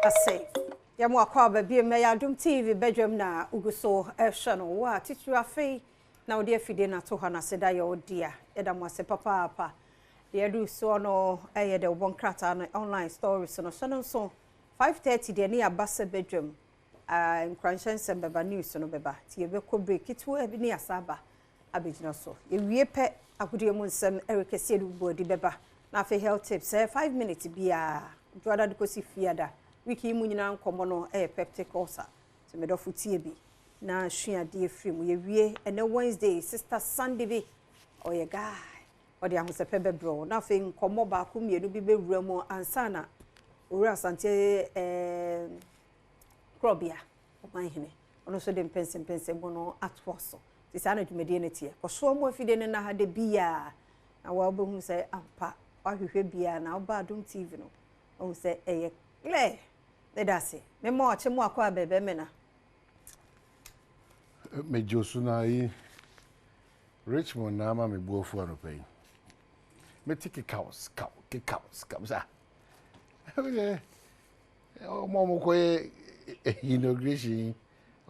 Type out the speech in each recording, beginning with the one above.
Ase. Yɛma wo akwaaba bio mɛyɛ Adom TV badwam na wogu so rehwɛ no. Wo a titiriw afei na wode afidie no ato hɔ no aseda yɛ wo dea. Yɛda mo ase papaapa. Deɛ adu soɔ no yɛ deɛ wobɔ nkrataa no online stories no hyɛ no nso 5:30 deɛ ne yɛaba sɛ badwam. Ah, nkuranhyɛ nsɛm bɛba, news no bɛba. Nti yɛbɛkɔ break ketewa bi ne yɛasa aba abɛgyina so. Yɛwie pɛ, agodie mu nsɛm Eric Asiedu Boadi bɛba. Na afei health tips, ɛyɛ 5 minutes biara, Dwoada de kɔsi Fiada. Week yi mu nyinaa nkɔmmɔ no yɛ peptic ulcer. Nti me dɔfo tie bi na sua adeɛ firi mu. Yɛwie ɛnɛ Wednesday, Sister Sandy bi, ɔyɛ guy. Ɔde ahosɛpɛ bɛbrɛ wo. Na afei nkɔmmɔ baako mmienu bi bɛwura mu ansa na Owura Asante eh, Korɔbea, Ɔmanhene, ɔno nso de mpɛnsɛmpɛnsɛmu no atoa so. Nti saa na dwumadie no teɛ. Kɔsoɔ mu afidie no nna ha da biara na wobɛhu sɛ ampa woahwehwɛ biara na woba Adom TV no wahu sɛ ɛyɛ clear. Meda ase. Mema ɔkye mu akɔ abɛbɛ mena. Megye so na yi Richmond na ama me bu afu anɔpa yi. Mete kekaw skaw kekaw skaw sa. Ɔmo a ɔmo kɔyɛ inauguration yi,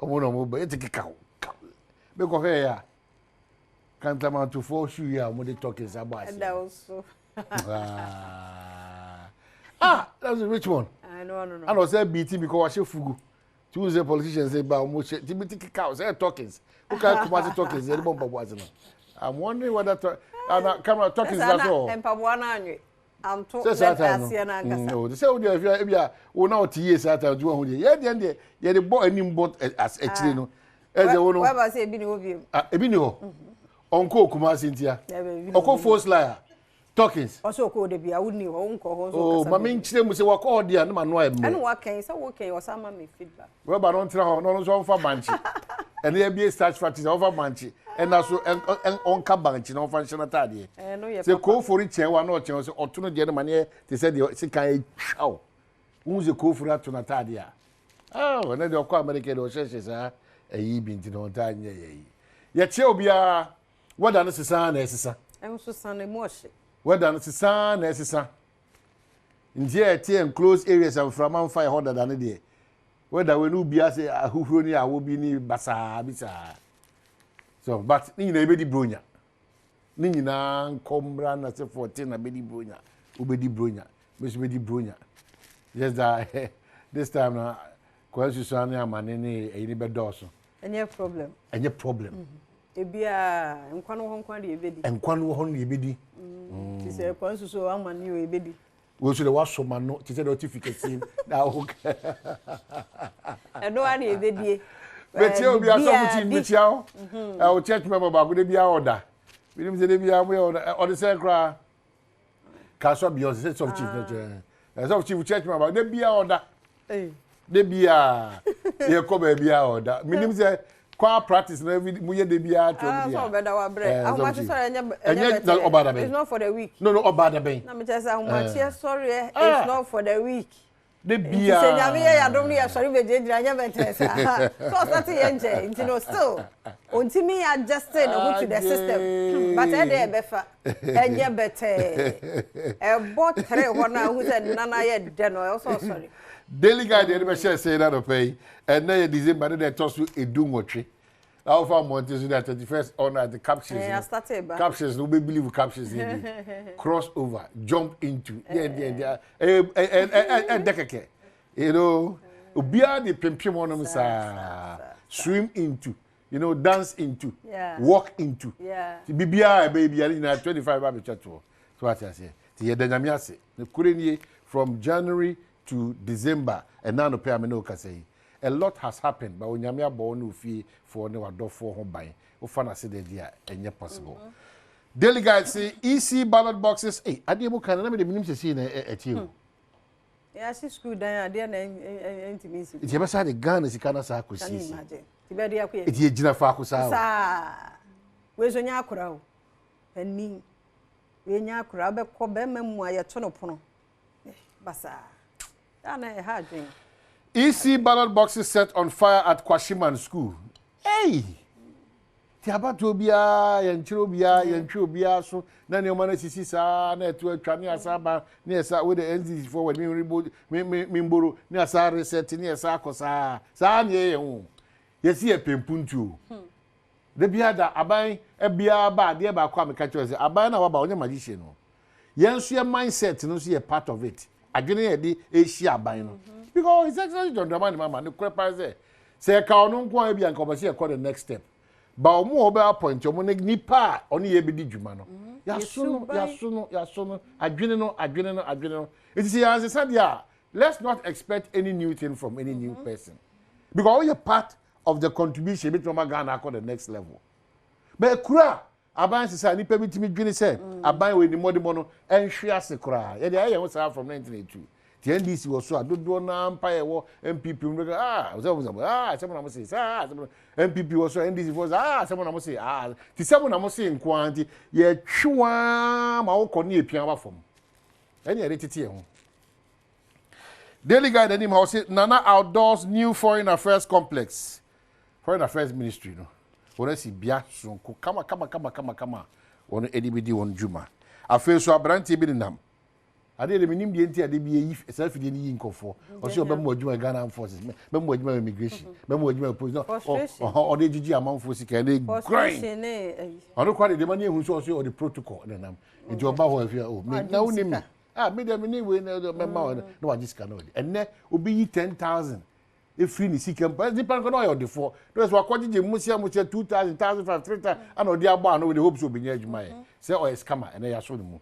ɔmo na ɔmo ba ete kekaw kaw. Mekɔhwɛ yɛ a, kantamantofoɔ shoe yi a ɔmo de tokens abɔ aseɛ. Ɛda wo so. Ah, that's Richmond. Ana ɔsɛ beat mi kɔ wahyɛ fugu. Ti wo sɛ politicians ba ɔmo hyɛ ti bi ti kekaw sɛ tokens. Woka Kumasi tokens yɛde bɔ mpaboa ase no. I'm wondering whether to, ana camera tokens na so. Mpaboa no anwe. Anto sɛ saa time no aseɛ no ankasa. Mm, sɛ wode ahwɛ ebi a wo na ɔte yie saa time nti wahu deɛ yɛ deɛ deɛ yɛde bɔ anim bɔ akyire no ɛsɛ wo no wɛba sɛ ebi ni hɔ bio ah, ebi ni hɔ mhm. ɔnkɔ Kumasi ntia ɔkɔ Fos Laya Tokens ɔsɛ ɔkɔ de bia wonni hɔ wonkɔ hɔ nso oh, ma menkyerɛ mu sɛ wakɔ hɔ deɛ a ne ma no ayɛ mmerɛ ɛne wakɛn sɛ wokɛn ɔsa ma me feedback Rɔba no ntena hɔ na ɔno nso ɔmfa bankye. Ɛne abie starch factory sɛ ɔmfa bankye ɛna so ɔnka bankye na ɔmfa nhyɛ n'ataadeɛ. Sɛ koofori kyɛn wa na ɔkyɛn sɛ ɔto no deɛ no ma ne yɛ te sɛ deɛ sekan atwa wo. Wohu sɛ koofori ato n'ataadeɛ a. Oh, ɛnɛ deɛ ɔkɔ Amerika deɛ ɔhyɛhyɛ saa ɛyi bi nti na ɔntaa nyɛ yɛ yi. Yɛkyɛ obiara wɛda no sesa na ɛsesa. Ɛnso sa no emu ɔhye. Wɛda no sesa na ɛsesa. Nti a ɛte enclosed areas a mframa mfa yɛ hɔ dada no deɛ, weather wei no obiara sɛ ahuhuro ne awɔ bi ne basaa bi saa. So, but ne nyinaa yɛbɛdi bronya. Ne nyinaa nkɔ mmra na sɛ 14 na bɛdi bronya. Wobɛdi bronya. Me nso bɛdi bronya. Just that this time na kwan susua ne amane ne ɛyi ne bɛdɔɔso. Ɛnyɛ problem. Ɛnyɛ problem. Mm -hmm. Ebiaa nkwa no wɔ hɔ nkwa deɛ yɛbɛdi. Nkwa no wɔ hɔ no yɛbɛdi. Te sɛ kwan susu ama ne o yɛbɛdi. Wo nso de wasɔ ma no te sɛ deɛ ɔte fi kɛseɛ mu na awo. Ɛno ara na yɛbɛdie. Bɛtia obi asɔfo ti bɛtia wo. Ɛwɔ church member baako de biara ɔda. Binom sɛ de biara mo yɛ ɔda ɔde sɛ koraa. Kasɔ Beyonce sɛ sɔfo chief no kyerɛ. Sɔfo chief church member de biara ɔda. De biara yɛkɔ baabi a ɔda. Menim sɛ choir practice na every mo yɛ de biara kyerɛ mo deɛ. Sɛ ɔbɛda wabrɛ. Ahomakye sɔre ɛnyɛ ɛnyɛ bɛtɛ. Ɔba da bɛn. It's not for the week. No no ɔba da bɛn. Na mekyerɛ sɛ ahomakye sɔre it's not for the week. De biara. Nti sɛ Nyame yɛ yadom no yɛsɔre bɛgyinagyina nyɛ bɛtɛɛ saa. Sɛ ɔsate yɛ nkyɛ nti no still ɔntumi adjust ne ho to the system but ɛdɛ ɛbɛfa ɛnyɛ bɛtɛɛ. Ɛbɔ tere hɔ no a wohu sɛ nna no ayɛ dɛ no ɛwɔ sɛ ɔsɔre. Daily Guide yɛde bɛhyɛ ɛsɛ na anɔpa yi ɛnɛ yɛ December ne deɛ ɛtɔ so 18. Na wofa mmɔnten so deɛ 31st all night the captions no captions no wobɛ believe captions no bi cross over jump into deɛ deɛ deɛ ɛdɛ kɛkɛ you know obiara de pimpim hɔnom saa swim into you know dance into walk into biribiara ɛbɛyɛ biara ne nyinaa 25 abɛtwa toɔ so ate aseɛ nti yɛda Nyame ase ne kore nie from January to December ɛna anɔpɛ a me ne wo kasa yi A lot has happened but Onyame abɔ wo ne wo fie foɔ ne w'adɔfoɔ ho ban, wofa no ase deɛ deɛ a ɛnyɛ possible. Daily Guide se EC ballot boxes ei adeɛ mu kan no na mede menim sɛ sei na ɛteɛ o. Yɛahye sukuu dan adeɛ na ɛntumi nsi. Nti yɛbɛsa de Ghana sika no saa akɔsiesie. Nti bɛde akɔ yɛ. Nti yɛgyina faako saa o. Saa. Wei nso nyɛ akora o. Panin. Wei nyɛ akora wobɛkɔ bɛrima mu a yɛto no pono. Basaa. EC ballot boxes set on fire at Kwashiman School. Hey! Nti abatoɔ biara yɛnkyerɛ obiara, yɛntwe obiara so na nneɛma no asisi saa na ɛto atwa ne asa aba ne ɛsa wo de NDC foɔ wɔ me rebo me me me mboro ne asa reset ne ɛsa akɔ saa saa ne yɛyɛ ho. Yɛsi yɛ pɛ mpuntuo. Da biara da aban biara ba adeɛ baako a meka kyerɛ sɛ aban no a waba ɔnyɛ magician no. Yɛn nso yɛ mindset no nso yɛ part of it. Adwene yɛ de ɛrehyia aban no. Because His Excellency John Dramani Mahama ne korɛ paa sɛ sɛ ɛka ɔno nko a ebi anka ɔbɛsɛ yɛkɔ the next step. Ba ɔmo a ɔbɛ appoint ɔmo ne nipa a ɔne yɛ bɛdi dwuma no. Yaso no, yaso no, yaso no, adwene no, adwene no, adwene no. Eti sɛ yɛansesa deɛ a, let's not expect any new thing from any new person. Because ɔyɛ part of the contribution ebetumi ama Ghana akɔ the next level. But kura aban sesa nipa bi tumi dwene sɛ aban wɔ animɔdemɔ no ɛnhwe ase koraa. Yɛde ayɛ yɛn ho saa from 1982. Ti NDC wɔ so a dodoɔ naa mpa yɛ wɔ NPP mu bɛka ah sɛ mo sɛ ah sɛ mo na mo se saa sɛ mo NPP wɔ so a NDC fo sɛ ah sɛ mo na mo se ah ti sɛ mo na mo se nko ara nti yɛtwe wɔn ma wokɔ ne yɛpia ba fam. Ɛne yɛde tete yɛn ho. Daily Guide anim ha ɔse Nana outdoors new foreign affairs complex. Foreign affairs ministry no wɔn asi bea soronko kama kama kama kama kama wɔn de bɛdi wɔn dwuma. Afei nso aberanteɛ bi nenam adeɛ de menim deɛ nti ade bi yɛyi saa afidie no yi nkɔfoɔ ɔsɛ ɔbɛma wɔ adwuma Ghana Armed Forces bɛma wɔ adwuma immigration bɛma wɔ adwuma police ɔde gyegye amanfoɔ sika ɛne grind ɔno kora de deɛ ma ne ehu sɛ ɔsɛ ɔde protocol nenam nti ɔba hɔ afia o me na wonim me ah me deɛ me ne wei na mɛma wɔ na wagye sika na ɔde ɛnɛ obi yi 10,000 efiri ne sika mpa nipa no na ɔyɛ ɔdefoɔ na ɔsɛ wakɔgyegye mmosia mmosia 2,000 1,500 3,000 ana ɔde abɔ ano with the hope sɛ obɛnya adwuma yɛ sɛ ɔyɛ scammer. Ɛnɛ yɛaso ne mu.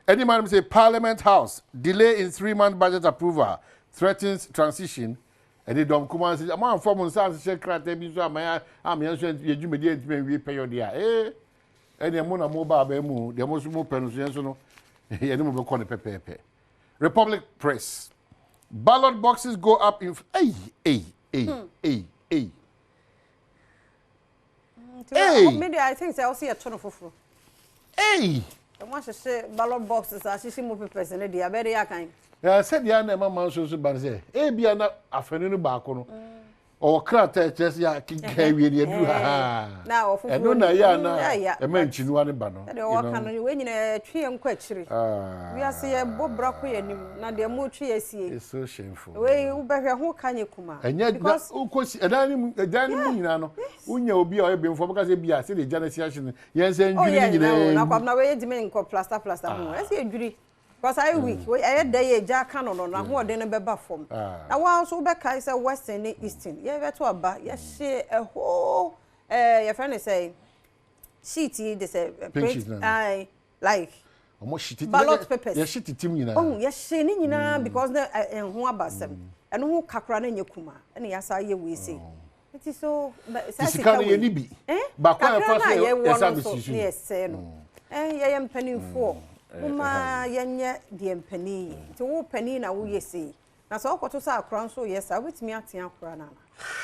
Ɛni maa no sɛ Parliament House delay in 3-month budget approval threatens transition. Ɛde dɔm kuma sɛ ɔmo anfa mo nsa ahyehyɛ krataa bi nso ama yɛ ama yɛn nso yɛ dwumadi ntumi nwie pɛyɛ deɛ a ɛnea mo na mo ba abɛn mu deɛ mo nso mo pɛ no so yɛn nso no yɛne mo bɛkɔ no pɛpɛɛpɛ. Republic Press, ballot boxes go up in ei ei ei ei ei. Hey. Me deɛ, I think sɛ ɔsɛ yɛto no foforɔ. Ei. Ɔmo ahyehyɛ ballot boxes ahyehyɛ mu papers ne deɛ abɛde yɛ akan. Sɛdeɛ na ɛma man so ba no sɛ ebia na afɛnu no baako no ɔwɔ krataa ɛkyerɛ sɛ yɛakeka awie ne yɛduru ha. Na ɔfoforɔ ɛno na ɛyɛ a na ɛma nkyiniwa no ba no. Sɛdeɛ ɔwɔ no wei nyinaa yɛtwe yɛn nkɔ akyire. Wiase yɛbɔ bra kɔ yɛn anim na deɛ motwe yɛ sie. It's so shameful. Wei wobɛhwɛ ho ka nyɛ kuma. Ɛnyɛ na wokɔ ɛdan no mu ɛdan no mu nyinaa no wonya obi a ɔyɛ bɛnfo ɔbɛka sɛ bia sɛdeɛ gya no asi ahye no yɛn sɛ ndwiri ne nyinaa. Na kwabena wei yɛntumi nkɔ plaster plaster ho ɛsɛ yɛdwiri. Because ayɛ weak, ɛyɛ dɛ yɛ gya ka no, n'ahoɔden no bɛba fam. Na wɔn nso wobɛkae sɛ western ne eastern yɛbɛto aba yɛhye ɛhoo yɛfrɛ no sɛ sheet yi de sɛ print ae like ballot papers. Yɛhye titim nyinaa. Oh, yɛhye ne nyinaa because na ɛho aba asɛm. Ɛno ho kakra na nyɛ kuma ɛna yɛasa ayɛ wei sei. Nti so saa sika no yɛni bi. Baako a yɛfa so yɛsa bɛsi so. Ne yɛsɛe no. Yɛyɛ mpanimfoɔ. Moma yɛnyɛ deɛ mpanin yɛ. Nti wo panin na woyɛ sei. Na sɛ wokɔto sɛ akora nso yɛ saa, wobɛtumi ate akora no ana.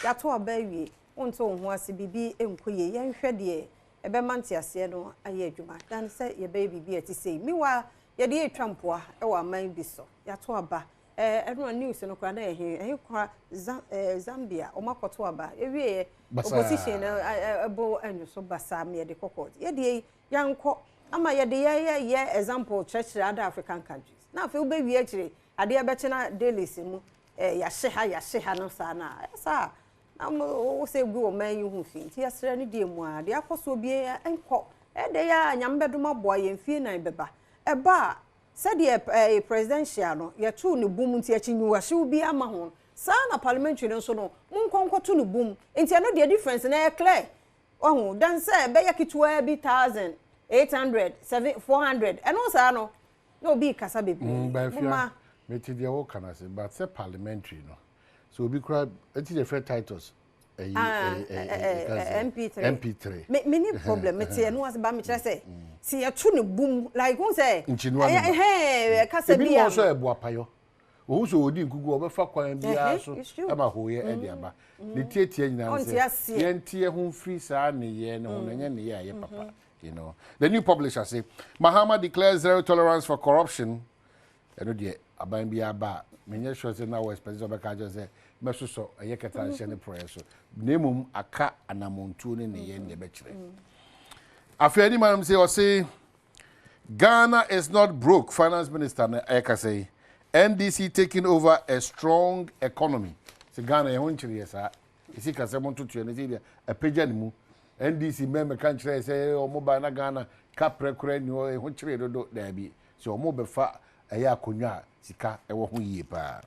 Yɛato aba awie, wonte wo ho ase, biribi nkɔ yie. Yɛnhwɛ deɛ ɛbɛma nteaseɛ no ayɛ adwuma. Dan sɛ yɛbɛyɛ biribi a ɛte sei. Meanwhile, yɛde yɛtwa mpoa wɔ aman bi so. Yɛato aba. Ɛno a news no koraa na ɛhe kora Zambia ɔmo akɔto aba. Ewie opposition no ɛbɔ ɛnwo so basaa ma yɛde kɔ court. Yɛde yɛnkɔ ama yɛde yɛ example kyerɛkyerɛ other African countries. Na afei wobɛwie akyire adeɛ bɛkye na dailies mu yɛahye ha no saa na saa na wo sɛ gu ɔman yi ho fi. Nti yɛsrɛ no deɛ mu a deɛ akɔ so bi nkɔ ɛdɛ yɛ a Nyame bɛdom aboa yɛn fie nan bɛba. Ɛba a sɛdeɛ presidential no yɛtoo ne bum nti akyi nyiwahyew bi ama ho saa na parliamentary no nso no monkɔ nkɔto ne bum nti ɛno deɛ difference na ɛyɛ clear. Ɔho dan sɛ ɛbɛyɛ ketewa bi 1,800 7 400 ɛno saa no na obi kasa bebree. Moma mete deɛ wɔka no ase, but sɛ parliamentary no so obi kora ɛnti deɛ frɛ Titus ɛyi MP3 MP3. Me ni problem mete ɛno ase ba mekyerɛ sɛ si yɛto ne bum like hu sɛ nkyinua no ɛhɛn kasa bi a ebi nso ɛboa payɔ ohun sɛ odi nkugu ɔbɛfa kwan biara so ɛma hooyɛ ɛde aba ne tietie nyinaa sɛ yɛnte ho mfiri saa nneyɛɛ no ho na ɛnyɛ nneyɛɛ a ɛyɛ papa. The new publisher say Mahama declares zero tolerance for corruption. Ɛno deɛ aban bi aba a menyɛ sure sɛ na wɔ expect sɛ ɔbɛka akyerɛ sɛ mɛsosɔ ɛyɛ kɛtɛ ahyɛ ne porɔeɛ so na mmom aka. Anamontuo ne nneyɛɛ na ɛbɛkyerɛ. Afei anim anom sɛ ɔse Ghana is not broke, finance minister na ɛkasa yi. NDC taking over a strong economy. Sɛ Ghana yɛn ho nkyere yɛ saa. Esi kasɛm ntotoɛ no sɛ deɛ apagya ne mu. NDC mmɛmɛka nkyerɛ sɛ wɔn ba na Ghana kaprɛ koraa ni hɔ, ɛho kyere dodo. Daabi. Sɛ wɔn bɛfa ɛyɛ akonnwa a sika ɛwɔ ho yie paa.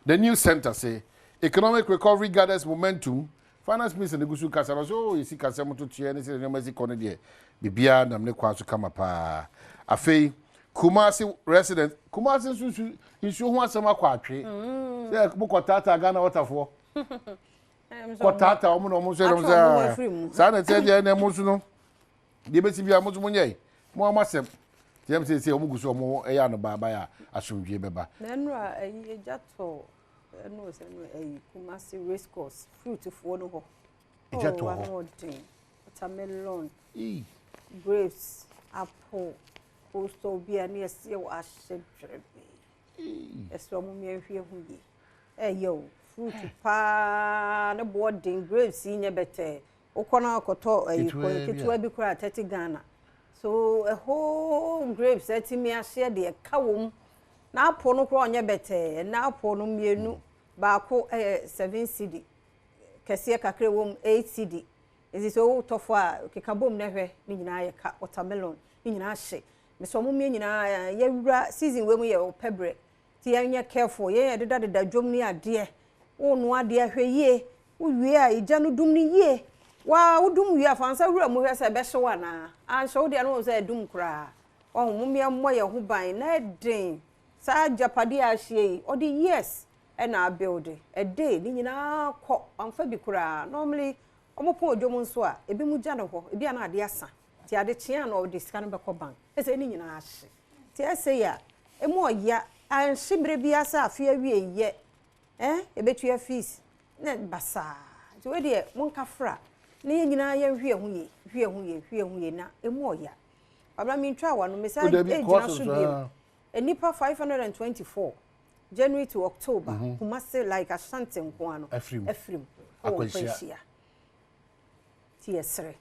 The News Center se economic recovery gathers momentum. Finance minister no gu so kasa no ɔsɛ oh yɛsi kasɛm ntotoeɛ ne sɛdeɛ nneɛma si kɔ no deɛ biribiara nam ne kwan so kama paa. Afei Kumasi resident Kumasi nso nsu nsuo ho asɛm akɔ atwe mm. sɛ mokɔ taataa Ghana wɔtafoɔ kɔ taataa wɔn na wɔn nso yɛ sɛ saa na ɛteɛ deɛ ɛna mo nso no deɛ bɛsi biara mo nso mo nyɛ mo ama asɛm tiɛ sɛ sɛ wɔn gu so wɔn ɛyɛ ano baabae a asomdwie bɛba. Na nnura ɛyi egya tɔ ɛnu sɛ ɛnu ɛyi Kumasi race course fruit foɔ no hɔ. Egya tɔ hɔ. Oh, ano ɔden watermelon grapes apple coastal bi a ne yɛsi wɔ ahyɛ dwerɛbee. Ɛsɛ wɔn mmiɛnhwɛ ho yie. Ɛyɛ o fruit paa ne boɔ den grapes yi nyɛ bɛtɛɛ. Wokɔ na akɔtɔ ɛyi kɔ ketewa bi koraa 30 Ghana. So a whole grapes ɛtumi ahyeɛ deɛ ɛka wɔ mu. Na apple no koraa ɔnyɛ bɛtɛɛ. Na apple no mmienu baako ɛyɛ 7 cedi. Kɛseɛ kakra wɔ mu 8 cedi. Nti sɛ wotɔ fo a keka bom na hwɛ ne nyinaa yɛ ka watermelon ne nyinaa hye. Mesɛ ɔmo mmea nyinaa yɛwura season wei mu yɛ ɔpɛ berɛ. Nti yɛnyɛ careful yɛn yɛ deda deda dwom ne adeɛ. Wonoa adeɛ hwɛ yie. Wowie a egya no dum no yie. Waa wodum wie a fa nsa wura mu hwɛ sɛ ɛbɛhyew anaa. Anhyew deɛ no wɔn sɛ ɛdum koraa. Ɔho mo mmea mmɔ yɛn ho ban na ɛden saa agyapadeɛ a ahyia yi ɔde years ɛna abuild a day ne nyinaa kɔ amfa bi koraa. Normally ɔmo pɔn dwom nso a ebi mu gya no hɔ ebi a na adeɛ asa nti ade kyea na ɔde sika no bɛkɔ bank ɛsɛ ne nyinaa ahye nti ɛsɛ yi a emu ɔya anhye mmerɛ bi asa afe awie yɛ ɛbɛtua fees na basaa nti wei deɛ monka fra na yɛn nyinaa yɛnhwɛ yɛn ho yie hwɛ yɛn ho yie hwɛ yɛn ho yie na emu ɔya Pabla mi ntwa awa no mesa egyina so bio nipa 524 January to October Kumasi like Ashanti nko ano afirim ɛwɔ nkwanhyia ti yɛsrɛ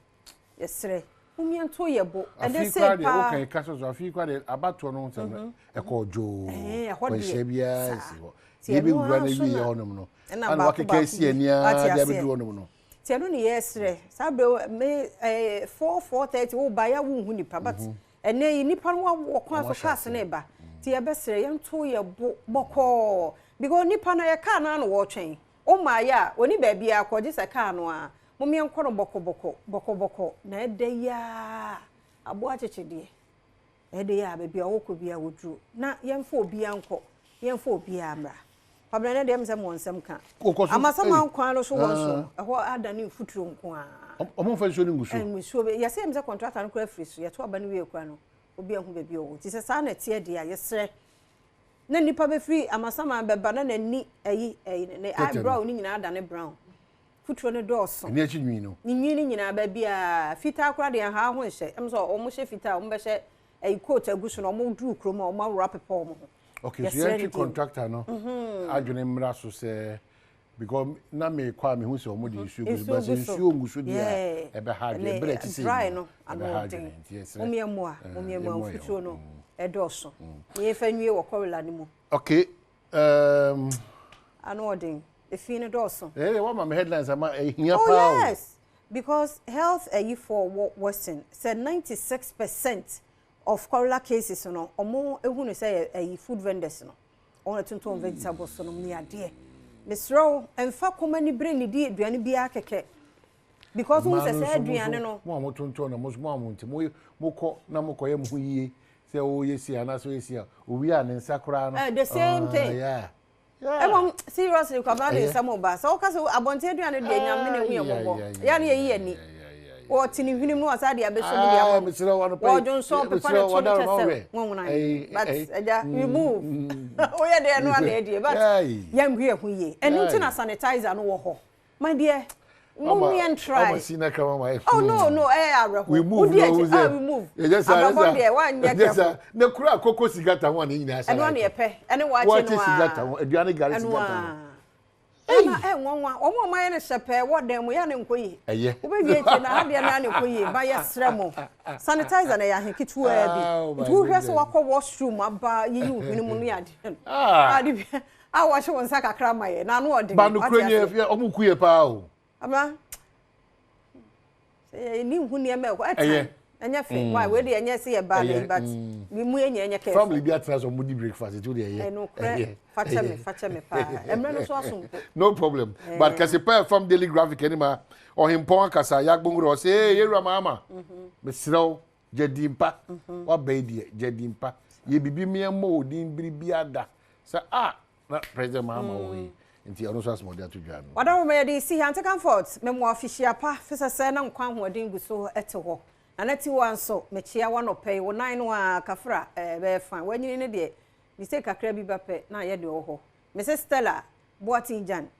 yɛsrɛ mumia nto yɛ bo ɛnɛ sɛ paa afei kora deɛ woka so afei kora deɛ abatoɔ no nsɛm no ɛkɔɔ dwoo kwanhyia biara nsi hɔ yɛbi wura no wie yɛ hɔnom no ana wakeka asi ani ara de abɛduru hɔnom no nti ɛno ne yɛsrɛ saa berɛ me 4:30 wo ba yɛ wo nhu nipa but ɛnɛ yi nipa no wɔ kwan so cars ne ba nti yɛbɛsrɛ yɛnto yɛ bo bɔkɔɔ because nipa no yɛ car no ano wɔretwɛn wo maa yɛ a oni baabi a akɔgye sɛ car no a mom yɛnkɔ no bɔkɔbɔkɔ bɔkɔbɔkɔ na ɛda yi a aboa kyekyedeɛ ɛda yi a baabi a wɔkɔ bi a wɔduru na yɛmfa obiara nkɔ yɛmfa obiara mmra Pabena ne deɛ sɛ mo nsɛm ka amasama kwan no so wɔ nso ɛhɔ ada ne mfuturo nko a ɔmo mfa nsuo no ngu so nsuo yɛsɛ yɛm sɛ contractor no kora firi so yɛto aba no wie kora no obi ahu baabi ɔwɔ nti sɛ saa na ɛteɛ deɛ a yɛsrɛ na nipa bɛfiri amasama bɛba na n'ani ayi ayi ne eyebrow no nyinaa da ne brown futuro no dɔɔso ɛni akyi nwi no ne nwi no nyinaa baabi a fitaa koraa deɛ ha ho nhyɛ ɛm sɛ ɔmo hyɛ fitaa ɔmo bɛhyɛ ɛyi coat agu so na ɔmo duru kurom a ɔmo aworo apepɔ ɔmo ho. Okay, so yɛntwe contractor no adwene mmra so sɛ because na mekɔ a mehu sɛ ɔmo de nsuo gu so but sɛ nsuo ngu so deɛ a ɛbɛha adwene ɛberɛ ɛte sɛ dry no ano ɔden momiɛmmoa momiɛmmoa mfuturo no ɛdɔɔso na yɛmfa nwie wɔ kɔrela no mu. Okay. Ano ɔden efi no dɔɔso. Ɛyɛ wɔn ma me headlines ama ehia paa o. Oh yes, because health ɛyifoɔ wɔ Western sɛ 96% of cholera cases no ɔmo ehu no sɛ ɛyi food vendors no ɔmo na tontɔn vegetables no ne adeɛ mesrɛ mfa kɔma ni bere ne di aduane biara kɛkɛ because wɔn sɛ sɛ aduane no. Mo a mo tontɔn na mo mo a mo nti mo mo kɔ na mo kɔ yɛ mo ho yie sɛ ɔyɛ si anaasɛ ɔyɛ si a owi a ne nsa koraa no. The same thing. Yeah. Ɛmɔ seriously kwabena de nsɛm ba sɛ woka sɛ abɔnten aduane deɛ nyame ne hu yɛ mmɔbɔ yɛ ne yɛyi ani wɔte ne hwenem no ɔsa de abɛsɔ mu de ama wɔdwonsɔn pepa ne to no kyɛ sɛ nwonwona but agya remove woyɛ deɛ no ana adie but yɛnhwe yɛ ho yie ɛno nti na sanitizer no wɔ hɔ my dear mo try. Oh no no eh awerɛho. We move no we ah we move. Abrabɔ deɛ wanyɛ careful. Ne kura koko sigata ho ne nyinaa sa. Ɛno ne yɛpɛ. Ɛne waakye no a. Waakye sigata ho aduane gari sigata ho. Ɛyɛ na ɛnwanwa. Wɔn a wɔayɛ no hyɛpɛɛ wɔ dan mu yɛ a na ɛnkɔ yie. Ɛyɛ. Wobɛwie akyire no aha deɛ no ara na ɛkɔ yie. Ba yɛsrɛ mo. Sanitizer no ɛyɛ ahe ketewaa bi. Oh my Nti wohwɛ sɛ goodness. wakɔ washroom aba yiyi wo hwene mu ne adeɛ no. Ah. Ade bi a wɔhye wo nsa kakra ma yɛ na ano ɔden. Ba Wate nokorɛ ni aseɛ. ɛfɛ ɔmo ku yɛ paa o. Ama sɛ yɛ ni nhu nneɛma ɛkɔ ɛtan. Ɛyɛ. Ɛnyɛ fɛ. Why wei deɛ ɛnyɛ sɛ yɛ ba na but mi mu yɛ nyɛ careful. Family bi atena sɛ ɔmo di breakfast nti o deɛ ɛyɛ. Ɛnokorɛ fakyɛ me fakyɛ me paa. Ɛmmerɛ no so aso mpo. No problem. But kɛse paa fam Daily Graphic anim a ɔhempɔn akasa yagbongoro ɔsɛ ee yɛwura maama. Mesrɛ wo gya din pa. Waba yi deɛ gya din pa. Yɛ bibi mmea mmɔ wo din biri bi ada sɛ a na President Mahama wɔ hɔ yi. Nti ɔno nso asɛm ɔde ato dwa no. Wadawoma yɛde si ha nte Comfort mɛmo afihyia pa fisɛ sɛ na nkwa ahoɔden gu so te hɔ. Nana Tiwa nso mekyia wanɔpɛ yi wo nan no a kafra bɛyɛ fine. Wanyini ne deɛ mistake kakra bi ba pɛ na yɛ deɛ ɔwɔ hɔ. Mrs Stella Boateng Jan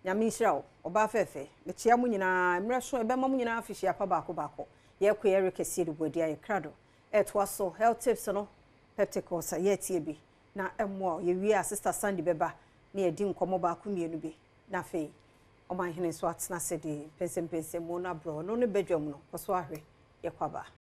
Nyame nhyira wo ɔbaa fɛfɛ. Mekyia mo nyinaa mmerɛ so ɛbɛma mo nyinaa afihyia pa baako baako. Yɛkɔ yɛre kɛseɛ de buadi ayɛ krado. Ɛtoa so health tips no peptic ulcer yɛtie bi na ɛmmoa yɛwie a Sister Sandy bɛba na yɛdi nkɔmmɔ baako mmienu bi na afei ɔmanhene nso atena ase de mpɛnsɛmpɛnsɛmu no abrɛ ɔno ne badwam no kɔ so ahwɛ yɛkɔ aba.